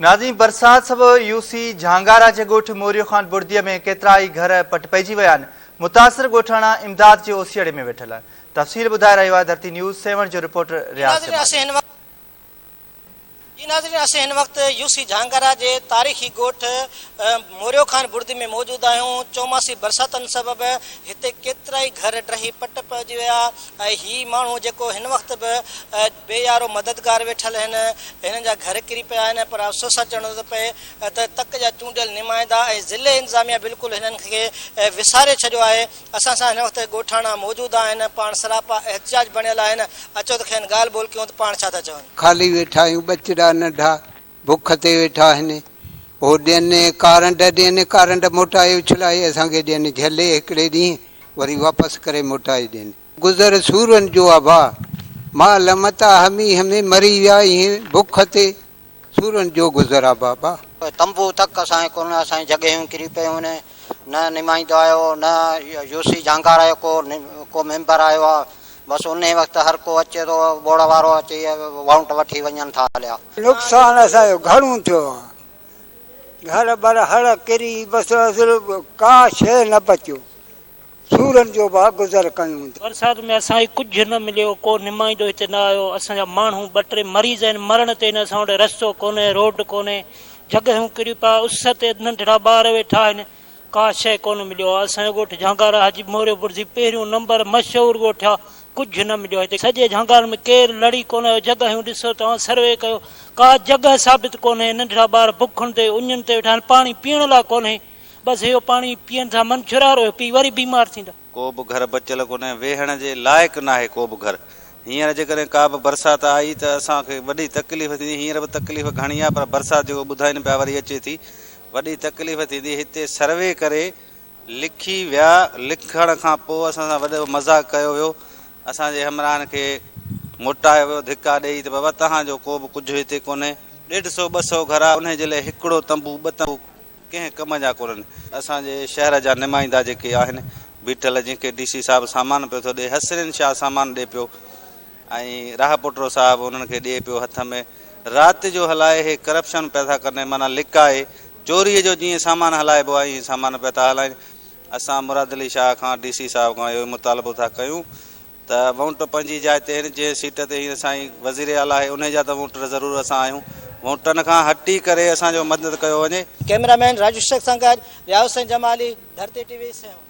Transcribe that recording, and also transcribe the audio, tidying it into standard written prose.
ناظرين برسات سبب يو سي جهانگارا جي ڳوٺ موريو خان بڙدي ۾ ڪيترائي گهر پٽ پئجي ويا آهن، متاثر ڳوٺاڻا امداد جي اوسيئڙي ۾ ويٺل آهن. تفصيل ٻڌائي رهيو آهي ڌرتي نيوز سيوهڻ جو رپورٽر رياض جمالي. جي ناظرين اسين هن وقت يو سي جهانگارا جي تاريخي ڳوٺ موريو خان بڙدي ۾ موجود آهيون، چوماسي برساتن سبب هتي ڪيترائي گهر ڊهي پٽ پئجي ويا ۽ هي ماڻهو جيڪو هن وقت به بي يارو مددگار ويٺل آهن، هنن جا گهر ڪري پيا آهن پر افسوس سان چوڻو ٿو پئي ته تڪ جا چونڊيل نمائندا ۽ ضلعي انتظاميا بلڪل هنن کي وساري ڇڏيو آهي، اسان سان هن وقت ڳوٺاڻا موجود آهن، پاڻ سراپا احتجاج بڻيل آهن، اچو ته کين ڳالهه ٻولهه ڪيون ته پاڻ ڇا ٿا چون. خالي ويٺا آهيون ٻچڙا ننڍا بک تي ويٺا آهن هو ڏين ڪارنڊ ڏين ڪارنڊ موٽائي اڇلائي اسان کي ڏين جهلي هڪڙي ڏينهن وري واپس ڪري موٽائي ڏين. گذر سورن جو آ ڀاء. مال متاع مينهن ۾ مري ويا ايئن بک تي سورن جو گذر آ بابا. تنبو تڪ اسان کي ڪونه اسان جي جڳهيون ڪري پيون آهن نه نمائندو آيو نه يو سي جهانگار جو ڪو ڪو ميمبر آيو آ بس انهي وقت هر ڪو اچي ٿو ٻوڙ وارو اچي وونٽ وٺي وڃن ٿا هليا. نقصان اسان جو گهڻو ٿيو آ گهر بر هڙ ڪري بس اصل ڪا شيء نه بچيو. سورن جو به گذر ڪيون. برسات ۾ اسان کي ڪجهه نه مليو، ڪو نمائندو هتي نه آيو، اسان جا ماڻهو ٻه ٽي مريض آهن، مرڻ تي آهن، اسان وٽ رستو ڪونهي، روڊ ڪونهي، جڳهيون ڪريون پيا، اس تي ننڍڙا ٻار ويٺا آهن، ڪا شيء ڪونه مليو آهي، اسان جو ڳوٺ جهانگارا حاجي موريو برزي پهريون نمبر مشهور ڳوٺ آهي، ڪجهه نه مليو آهي هتي سڄي جهانگار ۾ ڪير لڙي ڪونه آيو، جڳهيون ڏسو توهان سروي ڪيو، ڪا جڳهه ثابت ڪونهي، ننڍڙا ٻار بکن تي اڃن تي ويٺا آهن، پاڻي پيئڻ لاء ڪونهي. بس اهو پاڻي پيئڻ سان من ڇرارو اهو پي وري بيمار ٿيندا. ڪو به گهر بچيل ڪونهي، ويهڻ جي لائق ناهي ڪو به گهر. هينئر جيڪڏهن ڪا به برسات آئي ته اسان کي وڏي تڪليف ٿيندي، هينئر به تڪليف گهڻي آهي پر برسات جيڪو ٻڌائين پيا وري اچي ٿي، وڏي تڪليف ٿيندي. هتي سروي ڪري لکي ويا، لکڻ کان پوء اسان سان وڏو مذاق ڪيو ويو، اسان جي همراهن کي موٽايو ويو ڌڪا ڏيئي ته بابا توهان جو ڪو به ڪجهه هتي ڪونهي، ڏيڍ سئو ٻه سئو گهر آهي انهي جي لاء هڪڙو تنبو ٻه تنبو ڪنهن ڪم جا ڪونهن. اسان جي شهر جا نمائندا جيڪي آهن بيٺل جن کي ڊي سي صاحب سامان پيو ٿو ڏي، حسنين شاهه سامان ڏي پيو ۽ راهه پوٽرو صاحب انهن کي ڏي پيو هٿ ۾ رات جو هلائي هي ڪرپشن پيا ٿا ڪن معنيٰ لڪائي چوريء جو جيئن سامان هلائبو آهي ائين سامان پيا ٿا هلائين. اسان مراد علي شاهه کان ڊي سي صاحب کان اهو ئي مطالبو ٿا ڪيون ته وونٽ پنهنجي جاء تي آهن، جنهن سيٽ تي هينئر سائين وزير اعليٰ آهي انهي جا ته وونٽر ضرور اسان آهيون، وونٽن کان هٽي ڪري اسان جو مدد ڪيو وڃي. ڪئميرا مين راجو شيخ سان گڏ رياض حسين جمالي، ڌرتي ٽي وي، سيوهڻ.